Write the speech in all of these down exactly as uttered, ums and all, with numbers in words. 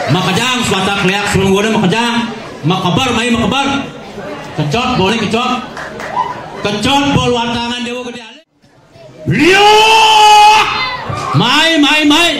Makejang, sebatak léak, sulung guna makejang. Makeber, mai makeber. Kecot, boleh kecot. Kecot, bol watangan Déwa Gedé Alit. Liuk! Mai, mai, mai.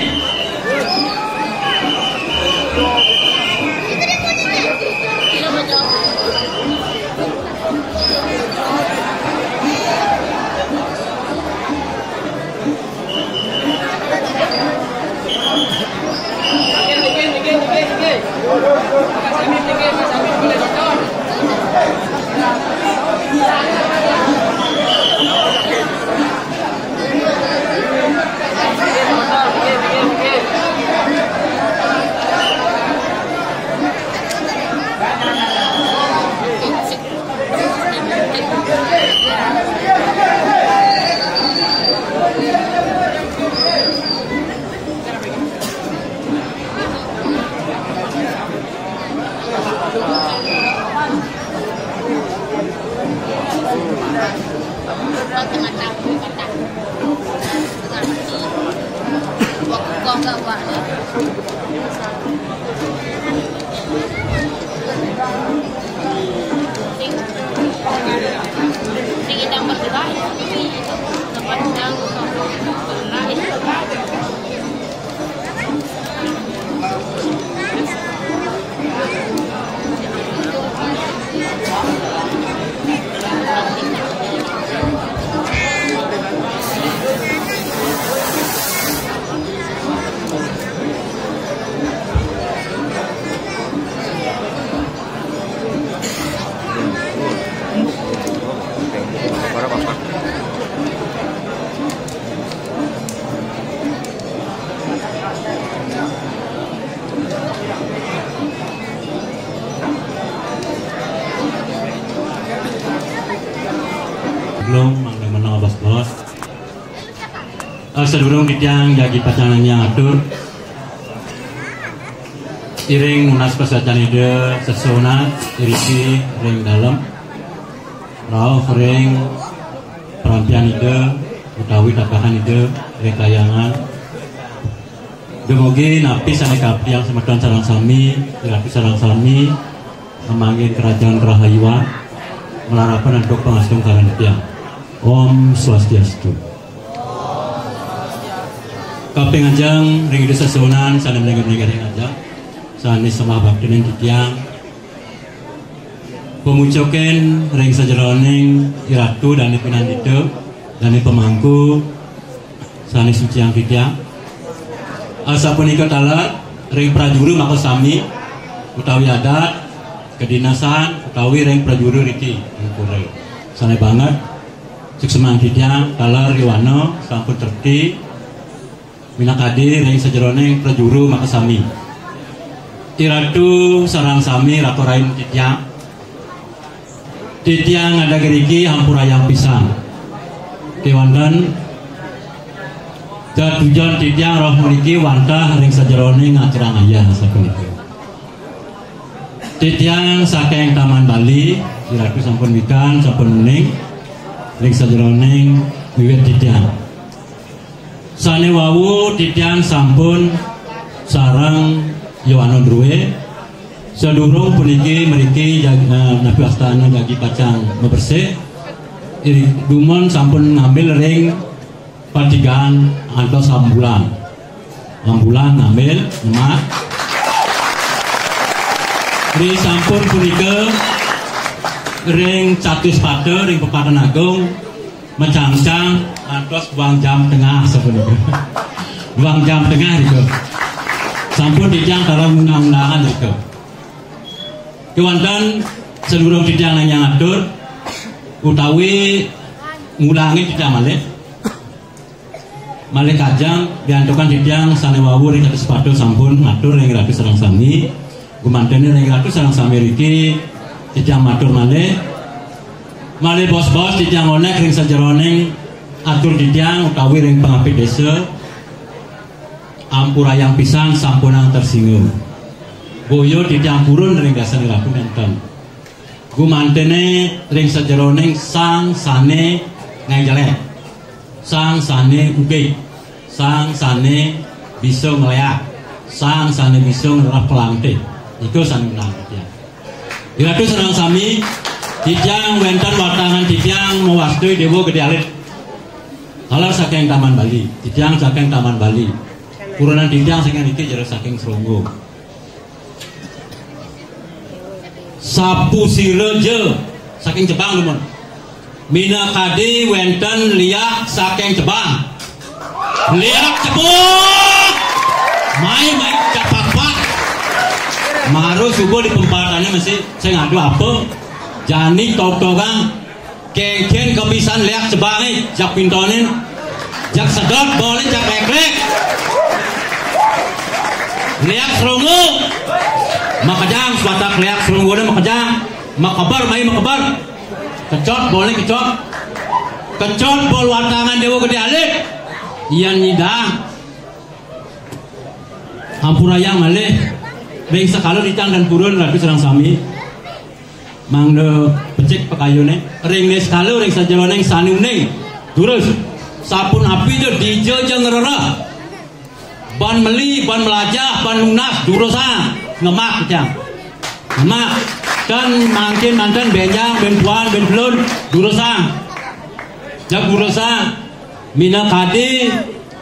Belum, mangda menang, bos-bos. Eh, sadurung titiang jagi pacang nyanyiang atur, iring nunas pasajan Ida sesuunan iriki ring dalem. Rauh ring parampian Ida utawi tatahan Ida ring kahyangan. Dumugi napi sané kaaptiang semeton sareng sami, iratu sareng sami, ngamanggihin karahayu, malarapan antuk pangastungkaran titiang. Om Swastiastu. Kaping ajeng ring Ida sesuunan sané malingga-lingga ring ajeng, sané sembah bakti ring titiang. Pamucukin ring sajeroning iratu dané pinandita, dané pamangku, sané suciang titiang. Asapunika taler ring prajuru makasami utawi adat, kedinasan utawi ring prajuru riki ring pura. Sané banget suksman titiang taler yowana sampun trekti minakadi ring sajeroning prajuru makasami. Iratu sareng sami raka rahina titiang. Titiang ngadag iriki ampurayang pisan. Kéwanten tetujon titiang rauh mriki wantah ring sajeroning ngaturang ayah sapunika. Titiang saking Taman Bali, iratu sampun wikan, sampun uning ring sajeroning wiwit titiang. Sané wau titiang sampun sareng yowana drué. Sadurung puniki mriki jag-, eh, napi wastane jagi pacang mabersih. Iri-, dumun sampun ngambil ring patigan antos ambulan. Ambulan ngambil, nyemak. Ri sampun punika ring Catuspata, ring Pepadan Agung, macangcang antos buang jam tengah sapunika. Buang jam tengah nika. Sampun titiang taler undang-undangan nika. Kéwanten sadurung titiang nang ngatur utawi ngulangin titiang malih. Malih kajeng diantukan titiang sané wau ring Catuspata sampun ngatur ring ratu sareng sami. Gumantené ring ratu sareng sami riki titiang matur malih. Malih bos-bos titiang ngonék ring sajeroning atur titiang utawi ring pangapit désa. Ampurayang pisan sampunang tersinggung. Boya titiang purun ring dasané ratu nénten. Gumantené ring sajeroning sang sané ngaé jelék, sang sané ugig, sang sané bisa ngléak. Sang sané bisa ngrereh pelantih. Iku sané menang titiang. Ira sareng sami, titiang wénten watangan titiang mawastui Déwa Gedé Alit. Taler saking Taman Bali, titiang saking Taman Bali. Kurenan titiang saking niki jero saking Sronggo. Sapu sira ja saking Jepang, dumun. Minakadi wénten liak saking Jepang. Liak cepuk. Mai, mai, cepak-pak. Mara suba di pempatannya masih saya ngadu apa? Jani tok-tokan. Kéngkén kepisan liak cebangé, jak pintonin. Jak sedot bolé, jak léklék. Liak Sronggo. Makejang, suatak liak Sronggoné makejang. Makeber, mai makeber. Kecot bolé, kecot. Kecot bol watangan Déwa Gedé Alit. Yan nyidang. Ampurayang malih. Ring sekala titiang tan purun Ratu sareng sami. Mangda becik pakayuné. Ring niskala ring sajeroning sané uning. Durus. Sapunapi ja dija ja ngrereh. Ban meli, ban melajah, ban nunas, durusang. Ngemak titiang. Ngemak. Tan mangkin manten bénjang, bén puan, bén belun, durusang. Jag durusang. Minakadi,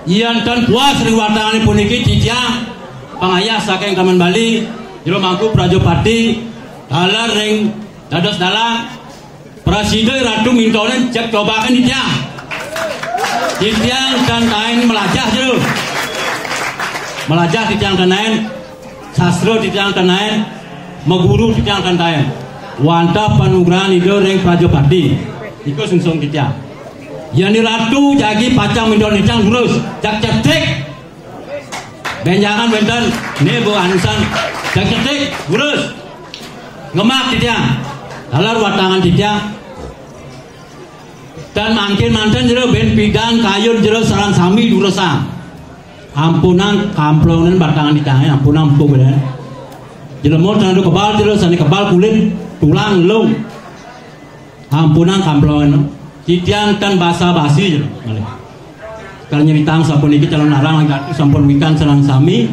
yan tan puas ring watangané puniki titiang, pangayah saking Taman Bali, Jero Mangku Prajapati, taler ring dados dalang, prasida Ratu mintonin, cek cobaken titiang. Titiang tan taén melajah jero. Melajah titiang tan taén, sastra titiang tan taén, maguru titiang tan taén. Wantah panugrahan Ida ring Prajapati. Iku sungsung titiang. Yan Ratu jagi pacang minton titiang durus, jak cetik. Bénjangan wénten, né bu anusan, jak cetik, durus. Ngemak titiang. Taler watangan titiang. Tan mangkin manten jero bén pidan kayun jero sareng sami durusang. Ampunang kamplongan batangan titiangé, ampunang empuk deh. Jelema tan ada kebal jero, sané kebal kulit, tulang, elung. Ampunang kamplongan. Titiang tan basa-basi jero. Malih. Kal nyeritang sapuniki Calonarang lagi sampun wikan sareng sami.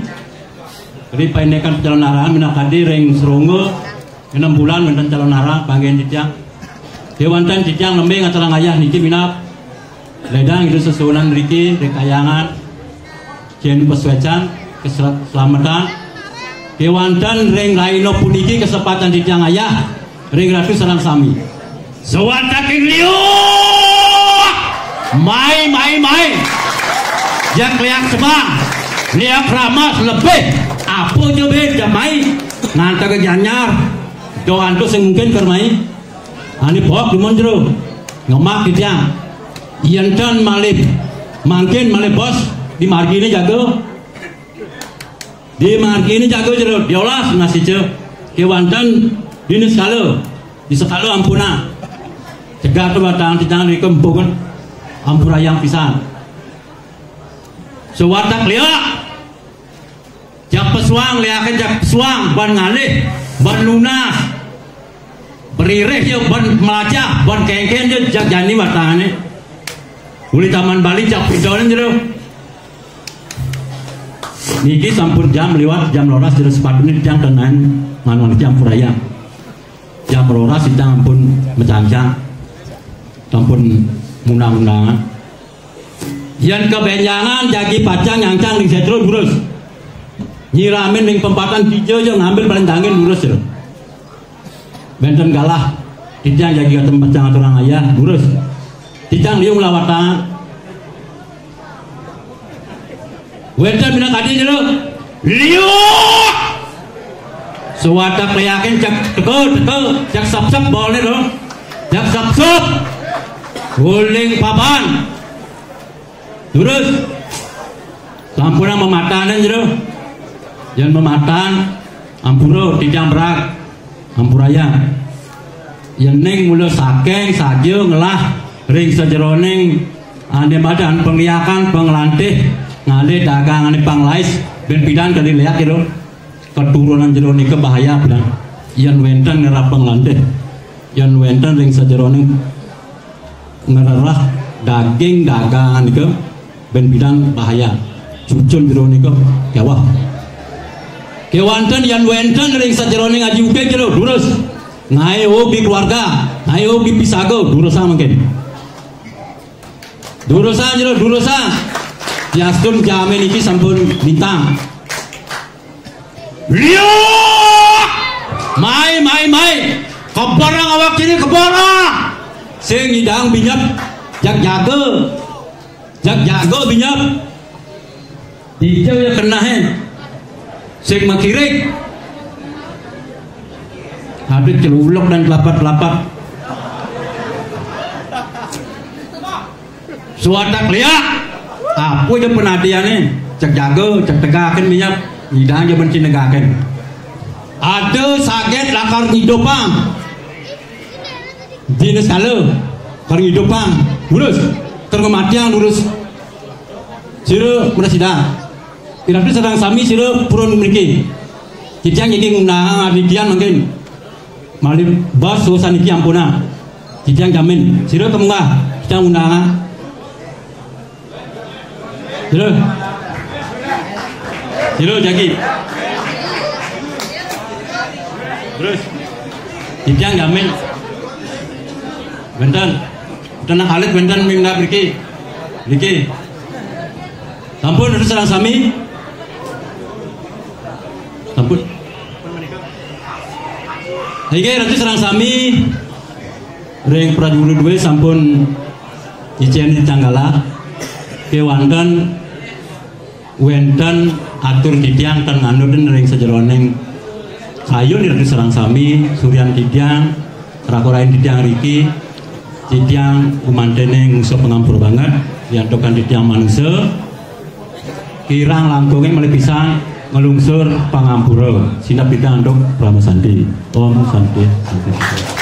Jadi paindikan Calonarang minakadi ring Sronggo. Enam bulan wénten Calonarang panggihin titiang. Kéwanten titiang nembé ngaturang ayah niki minab. Ledang Ida sesuunan mriki, ring kahyangan. Jén pasuécan, keselamatan. Kéwanten ring rahina puniki kesempatan titiang ayah, ring Ratu sareng sami. Sawataking liuk! Mai, mai, mai! Jak liak sebang, liak ramas lebih, apa ja bé, jak mai. Ngantek ka Gianyar, do antus sing mungkin ker mai. Ané bok dumun jero. Ngemak titiang. Yén tan malih mangkin malih bos di marginé jaga. Di marginé jaga jero, diolas nasica. Kéwanten dina sekala, di sekala ampunang. Cegah tu batang titiang nika empuk. Ampurayang pisan. Sawatek liak. Jak pesuang, liaké jak pesuang, ban ngalih, ban nunas. Beririh ya, ban melajah, ban kéngkén ya, jak jani watangané. Uli Taman Bali, jak pintonin jero. Niki sampun jam liwat, jam rolas jero, sepatuné titiang ten naén manut jam purayang. Jam rolas titiang ampun macangcang. Sampun mundang-mundangan. Yén kabénjangan jagi pacang nyangcang ring sétra, durus. Nyiramin ring pempatan, dija ja ngambil paling tanggin, durus jero. Bénten galah, titiang jagi katem pacang aturang ayah, durus. Titiang liu nglawatang. Wénten minakadi jero. Liuk! Sawatek liakin, cek teka, teka, cek sepsep bolné to. Cek sepsep. Guling papan. Durus. Sampunang mamatanin jero. Yén mamatan, ampura, titiang berag. Ampurayang. Yéning mula saking saja ngelah ring sajeroning ané madan pangliakan, panglantih, ngalih dagangané panglais, bén pidan kadi liak jero. Keturunan jero nika bahaya pidan. Yén wénten ngerereh panglantih, yén wénten ring sajeroning ngerereh daging dagangan nika, bén pidan bahaya. Cucun jero nika kéweh. Kéwanten yén wénten ring sajeroning aji ukég jero, durus. Ngaé ugi keluarga, ngaé ugi pisaga, durusang mangkin. Durusang jero, durusang. Diastun jamé niki sampun lintang. Liuk! Mai, mai, mai. Keberang awak kiri, keberang. Sing nyidang binyep, jag jaga. Jag jaga binyep. Dija ya kenehé. Sing makirik. Habis celuluk dan telapak-telapak. Suadak liak. Apa ja penadiané? Cek jaga, cek tegakin minyak. Nyidang ja benci negakin. Ada saget lakar ngidupang. Dina sekala, lakar ngidupang. Lurus. Terus kematian lurus. Sira prasida. Iratu sareng sami sira purun mriki. Titiang niki ngundang adidian mangkin. Malih bas urusan niki ampuna. Titiang jamin. Sira kemunggah. Titiang ngundang. Sira. Sira jagi. Terus. Titiang jamin. Wénten. Tenang alit wénten minggah mriki. Niki. Sampun terus sareng sami. Sampun. Inggih, Ratu sareng sami ring prajuru dué sampun nyicén titiang galah. Kéwanten wénten atur titiang tan nganut ring sajeroning kayun Ratu sareng sami, suryan titiang, rakorain titiang riki, titiang gumantené ngusup pangampura banget, yantokan titiang manusa, kirang langkungé malih pisan nglungsur pangampura. Sineb titiang antuk parama santi. Om Santi, Santi.